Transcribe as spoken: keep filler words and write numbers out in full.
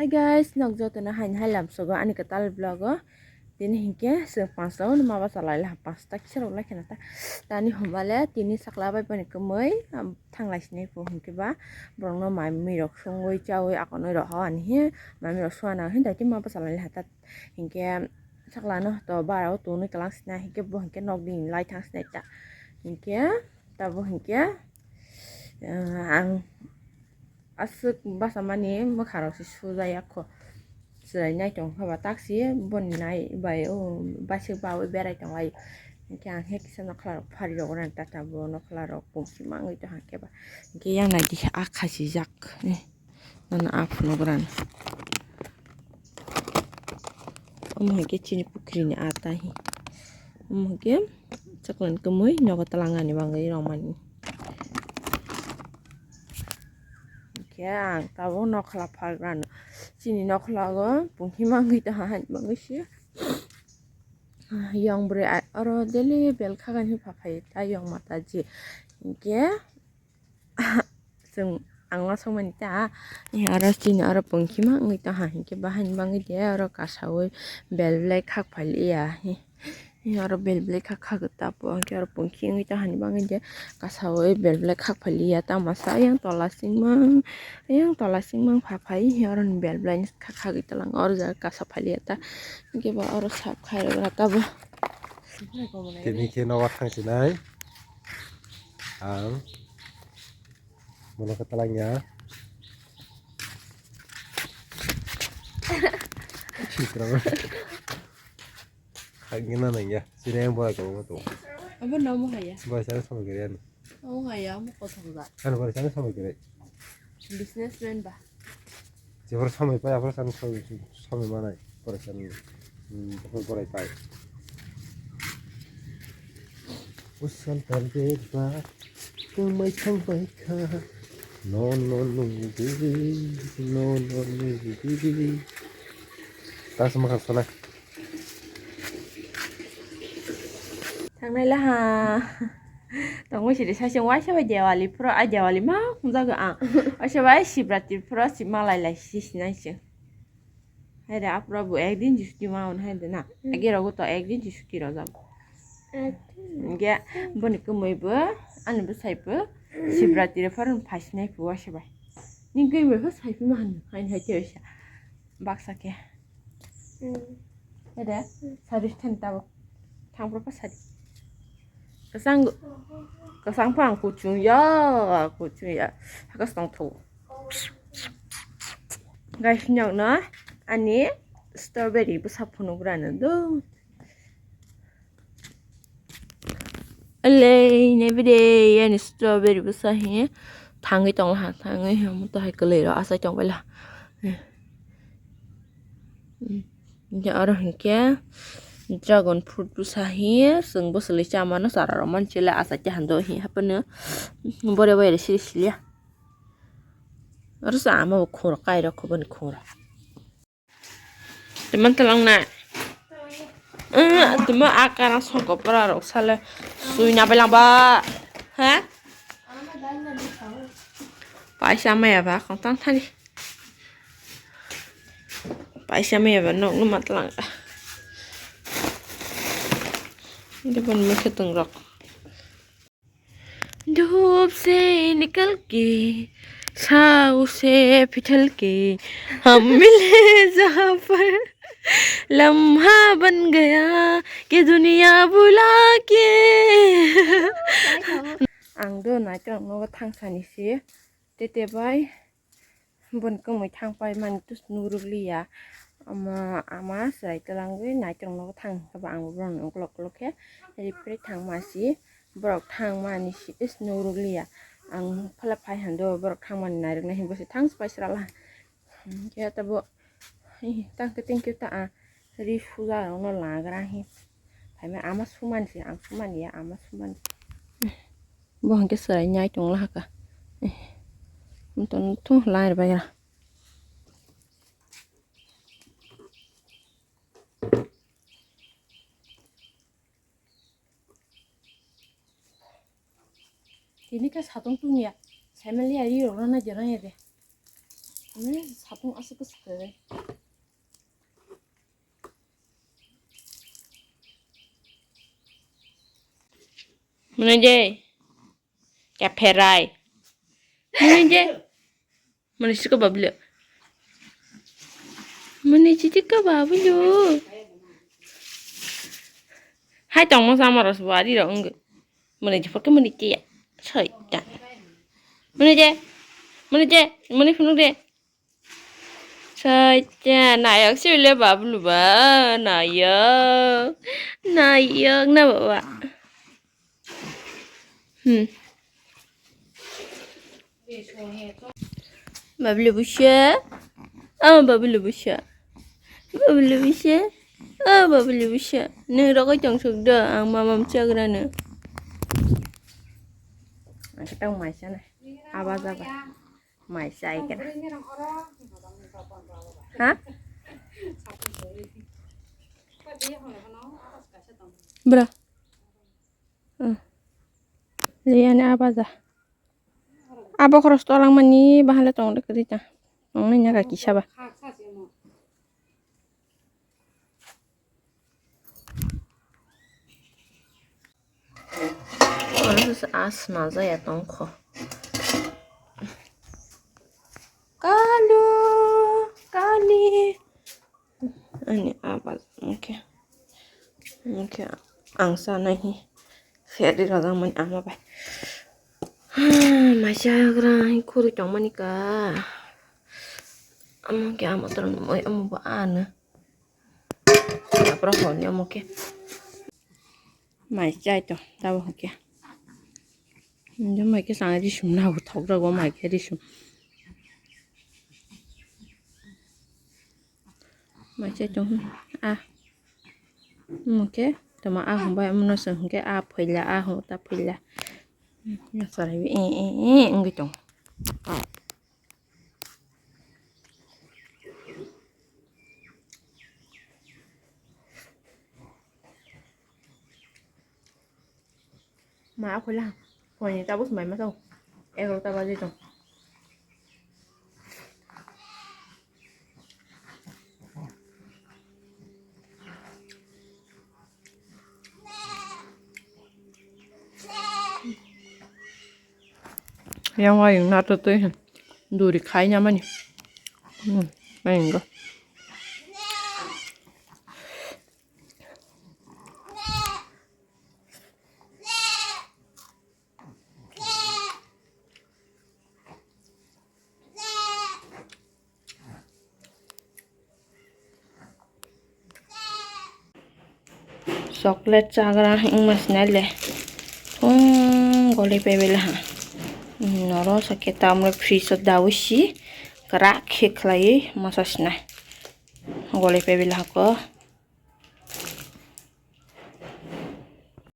Guys, nok jotono haini hai lamsogo ani kwtal vlog o. Tini hinkhe chwng panchta o ma bachalailai ha, panchta kisa rok lai kheno ta. Tani hwnba le tini sakla bai boni kwmwi, um, thanglai sinai phu hinkhe ba borokno mai mui rok songwi chawi akonwi rok ho ani he mai mui rok suana hin dai ma bachalailai ha ta. Hinkhe sakla no to bara o tonwi kwlang sinai hinkhe bo hinkhe nok dini lai thang sinai ta. Hinkhe tabo hinkhe, uh, ang aswk bachamani mwkharok se sujaya kho. Chwrai nai tong kha ba taksi boni nai bai o baisik bawi berai tong lai. Hinkhe ang he kisa nokhola rok phari rok rani tata bo nokhola rok pungsi mangwi tong kha khe ba. Hinkhe yang nai di a khasijak. Eh, nana a phunuk rani. Omo hinkhe chini pukhrini a ta hi. Omo hinkhe chaklan kwmwi nogo twlangani bagwi rwmani. Hinkhe ang tabuk nokhola phalrano chini nokholago punghi mangwi tongha hani bagwi se. Yong bwrwi oro daily bel khagani phaphai ta yong mataji. Hinkhe chwng ang uansukmani ta, oro chini oro pungkhima wngwi tongha hinkhe bahaini bagwi de oro kasawi bel belai khak phaliya. Oro bel belai khak khagwi tapo hinkhe oro pungkhi wngwi tongha ni bagwi de kasawi bel belai khak phaliya. Tamo sa ayang tola singmang, ayang tola singmang phaphai hinkhe oro bel belai khak khagwi tolang oro jaga kasa phaliya ta hinkhe ba oro sap khairok rw tabo. Tini khe nogo thang sinai ang. Bono khe twlang ya. Chikra. Khagina nang ya. Sini yang boy ko to. Abo no mo haya. Boy sana sama kiri ani. Omo haya, omo kothok da. Ano boy sana sama kiri. Businessman ba. Jebor samai pai, aphuru sani samai, samai manai, pore sani, hmm, bokhok borai pai. Usal target ba, tongbai thang bai kha. No, no, no, baby, no, no, no, baby. Tas makhang sonai. Thangnai laha. Tongwi sidi sasing waisa bai Diwali phuru, ai Diwali ma khungjago ang. Waisa bai Shivratri phuru si malai lai si sinai se. Hai de aphuru bo ekdin ji suti ma on hai de na. Hmm. Age rogo to ekdin ji suti rojak. Ekdin. Ge boni kumui bo ani bwsai bo Shivratri phuru phaisinai phu waisa bai. Ni gwi bai phu sai phi ma han hai hai te waisa. Baksa khe. Hmm. Ede, sari thani tabuk. Thang pro pa sari. Kasang, kasang phang kuchung ya, kuchung ya. Hakas tong tho. Guys, nyok na ani strawberry bwsa phunuk rano do. Alei, nebide, yani strawberry bwsa hi thangwi tongla ha, thangwi hi omo to hai kwlwi rw asai tongbaila. Hinkhe oro hinkhe dragon fruit bwsa hi chwng bwswlwi chamano chara rok mani chwla asai khe hando hi haphano bore bore sili sili ya. Oro sa ama bo khungrok kairok khobani khungrok. Teman telang na. Eh, tuma akarang songkopra rok sale sui na belang ba. Ha? Paisa maya ba kong tang thani. Paisa maya ba nok numa telang. Ini pun mekhe tong rok. धूप से निकल के छाँव से फिसल के हम मिले जहाँ पर लम्हा बन गया कि दुनिया बुला के. Ang do naitrok nogo thangsani se tete bai. Boni kwmwi thang pai mani tus nurukliya. Ama, ama chwrai twlangwi naitrok nogo thang khe ba ang bo borokni uklok uklok khe refre thang masi. Borok thang mani si is nurukliya. Ang phala phai hando borok thang mani nairoknai hinwi se thang pai srala. Khe tabo tang khe thank you ta a ri suja rokno lagra hi. Phaima ama sumani se ang sumani ya ama sumani. Bo hwnkhe chwrai nyai tong lahaka. Motom thung lai rwbaira. Tini khe satung tungya. Saimaliya ri rok rana jera ya de. Sapung aswk kwswk kwrwi. Mwnwi je. Kepherai. Mwnwi je. Mwnwi siko bablo. Mwnwi chiti ka bablo. Hai tongmo sama ros bari ro ung. Mwnwi je photo mwnwi je. Soi ta. Mwnwi je. Mwnwi je. Mwnwi phunuk de. Sacha, nayok sibile bablu ba, nayok, nayok na baba. Hmm. Bablu busa, oh bablu busa, bablu busa, oh bablu busa. Nung rokoi tong suk do, ang mamam chagra no. Ang kitang maisa na, aba jaba. Mai chai kena. Ha? Bra. Hmm. Liane abaja. Abo khoros tolang mani bahale tong de krita. Tong ni nyaga kisa ba. Asna jaya tongkho. Kalu, kali. Ani abal, okay. Okay, ang sana hi. Seri rajang mani ama bai. Maisa gra hi khuri tong mani ka. Amo ke amo tong moi amo ba ana. Apra honi amo ke. Mai chai to, tabo hokhe. Njo mai ke sang risum na thok jago mai ke risum. Mai chai to, a. Mo ke, tama a hum bai mo no sang ke a phaila, a hum ta phaila. Ya sarai e, e, e, ngi to. Ma akhula, phone ni tabuk mai ma tau. Egarota baje tong. Yang wayung nato twi duri khai nyamani. Hmm, wayung go. Chocolate chagra wngma sinai le. Phung goli pebela ha. Noro sakhe tamle fridge o dawi si kwrak khe khlaiwi masa sinai. Goli pebela hako.